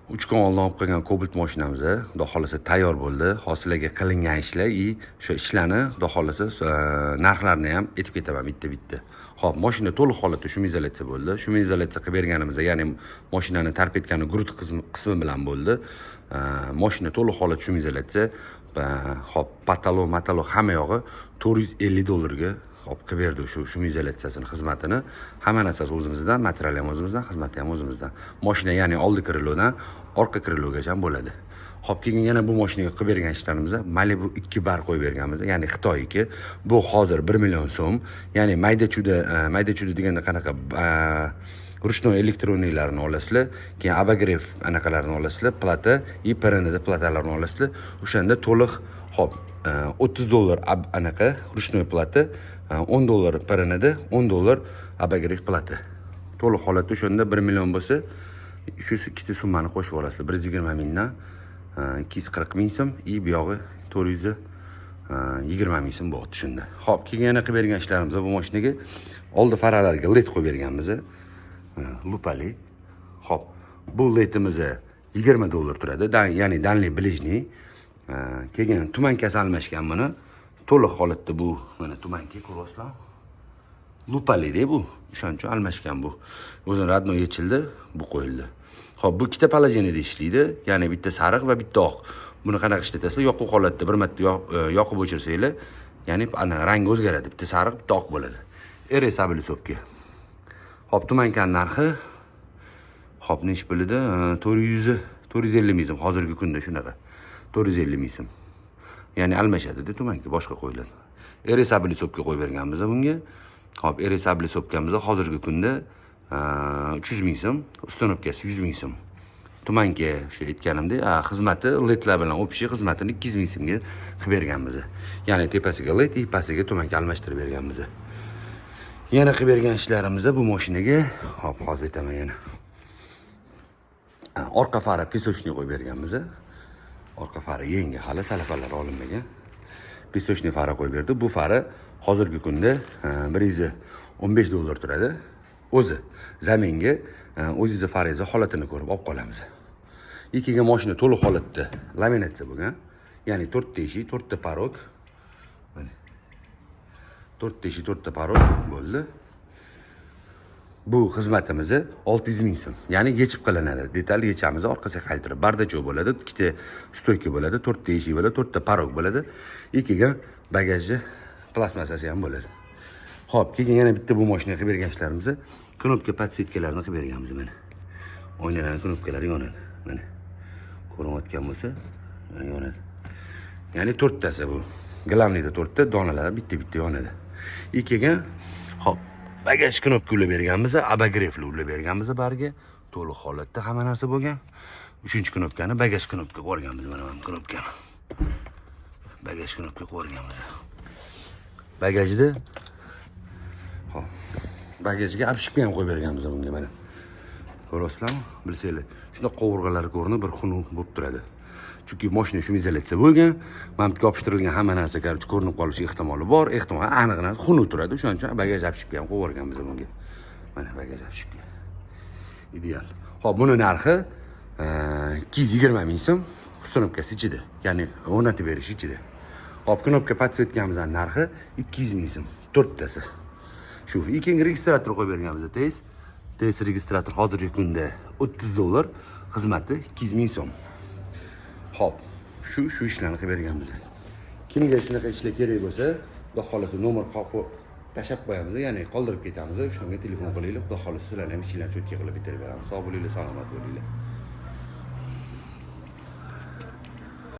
3 kun oldin olib qolgan Cobalt mashinamiz, xudo xohlasa, tayyor bo'ldi. Hozir qilingan ishlar и o'sha ishlarni, xudo xohlasa, narxlarini ham aytib ketaman bitta bitta. Ho'p, mashina to'liq holatda шумоизоляция bo'ldi. Шумоизоляция qilib berganimizda, ya'ni mashinani торпедка ni грудь qismi bilan bo'ldi. Mashina to'liq holat шумоизоляция. Ho'p, потолок matalo hamma yog'i 450 dollarga olib qilib berdi shu шумоизоляция sini xizmatini. Hamma narsasi o'zimizdan, material ham o'zimizdan, xizmati ham o'zimizdan. Moshina, ya'ni oldi крыло dan orqa крыло gacha bo'ladi. Ho'p, keyin yana bu moshinaga qilib bergan ishlarimiz: Malibu 2 bar qo'yib berganmiz, ya'ni Xitoyniki. Bu hozir 1 million so'm. Ya'ni mayda chuyda, mayda chuyda deganda qanaqa, ручной электронный larni olasizlar, keyin обогрев anaqalarini olasizlar, plata и ПРНД platalarni olasizlar, o'shanda to'liq. Ho'p, 30 dollar anaqa ручной plata, 10 dollar ПРНД, 10 dollar обогрев plata, to'liq holatda o'shanda 1 million bo'lsa, shu ikkita summani qo'shib olasizlar: 120 mingdan 240 ming so'm и bu yog'i 420 ming so'm bo'lyapti shunda. Ho'p, keyin yana qilib bergan ishlarimiz: bu mashinaga oldi faralarga LED qo'yib berganmiz, lupali. Ho'p, bu ledimiz 20 dollar turadi, ya'ni дальний, ближний. Keyin туманка si almashgan buni to'liq holatda. Bu mana туманка, ko'ryapsizlarmi? Lupalida bu, o'shaning uchun almashgan. Bu o'zini родной yechildi, bu qo'yildi. Ho'p, bu ikkita положение da ishlaydi, ya'ni bitta sariq va bitta oq. Buni qanaqa ishlatasizlar? Yoquv holatda bir marta yoqib o'chirsanglar, ya'ni ana rangi o'zgaradi, bitta sariq, bitta oq bo'ladi. RS облицовка. Ho'p, туманка ni narxi, ho'p, nechi pul edi? 450 ming so'm hozirgi kunda, shunaqa, 450 ming so'm. Ya'ni almashadida, туманка boshqa qo'yiladi. RS облицовка qo'yib berganmiz bunga. Ho'p, RS облицовка miz hozirgi kunda 300 ming so'm, установка si 100 ming so'm. Туманка o'sha aytganimdek, xizmati ledlar bilan общий xizmatini 200 ming so'mga qilib berganmiz, ya'ni tepasiga led и pastiga туманка almashtirib berganmiz. Yana qilib bergan ishlarimizda bu mashinaga, hop, hozir aytaman yana. Orqa fara песочный qo'yib berganmiz. Orqa fara yangi, hali salafalari olinmagan, песочный fara qo'yib berdi. Bu fara hozirgi kunda 115 dollar turadi o'zi. Замен ga o'zingizni farangizni holatini ko'rib olib qolamiz. И keyin mashina to'liq holatda laminatsiya bo'lgan, ya'ni to'rtta eshik, to'rtta порог, mana, to'rtta eshik, to'rtta порог bo'ldi. Bu xizmatimizni 600 ming so'm, ya'ni yechib qilinadi, detal yechamiz, orqasiga qaytirib бардачок bo'ladi, ikkita стойка bo'ladi, to'rtta eshik bo'ladi, to'rtta порог bo'ladi и keyin bagajni plastmassasi ham bo'ladi. Ho'p, keyin yana bitta bu mashina qilib bergan ishlarimiz: кнопка подсветка larni qilib berganmiz. Mana, oynalarni knopkalari yonadi, mana, ko'rinayotgan bo'lsa, mana, yonadi. Ya'ni to'rttasi, bu главный da to'rtta donalari bitta bitta yonadi. И keyin, hop, bagaj knopka ulab berganmiz, обогрев li ulab berganmiz bariga, to'liq holatda hamma narsa bo'lgan. Uchinchi knopkani bagaj knopka qo'yib yuborganmiz. Mana bu knopkani bagaj knopka qo'yib yuborganmiz bagajda. Hop, bagajga обшивка ham qo'yib berganmiz bunga. Mana, ko'ryapsizlarmi? Bilsanglar, shundoq qovurg'alari ko'rinib, bir xunuk bo'lib turadi, chunki moshina шумоизоляция bo'lgan. Mana bu yerga yopishtirilgan hamma narsa, короче, ko'rinib qolishi ehtimoli bor, ehtimol aniq narsa, xunuk turadi. O'shaning uchun bagaj обшивка ham qo'yib yuborganmiz bunga. Mana, bagaj обшивка ideal. Ho'p, buni narxi 220 ming so'm, установка si ichida, ya'ni o'rnatib berish ichida. Hop, knopka подсветка mizni narxi 200 ming so'm, to'rttasi shu. И keyin registrator qo'yib berganmiz, TS. TS registrator hozirgi kunda 30 dollar, xizmati 200 ming so'm. Ho'p, shu ishlarni qilib berganmiz. Kimga shunaqa ishlar kerak bo'lsa, xudo xohlasa, nomer tashlab qo'yamiz, ya'ni qoldirib ketamiz, o'shanga telefon qilinglar. Xudo xohlasa, sizlarni ham ishinglarni чётко qilib bitirib beramiz. Sog' bo'linglar, salomat bo'linglar.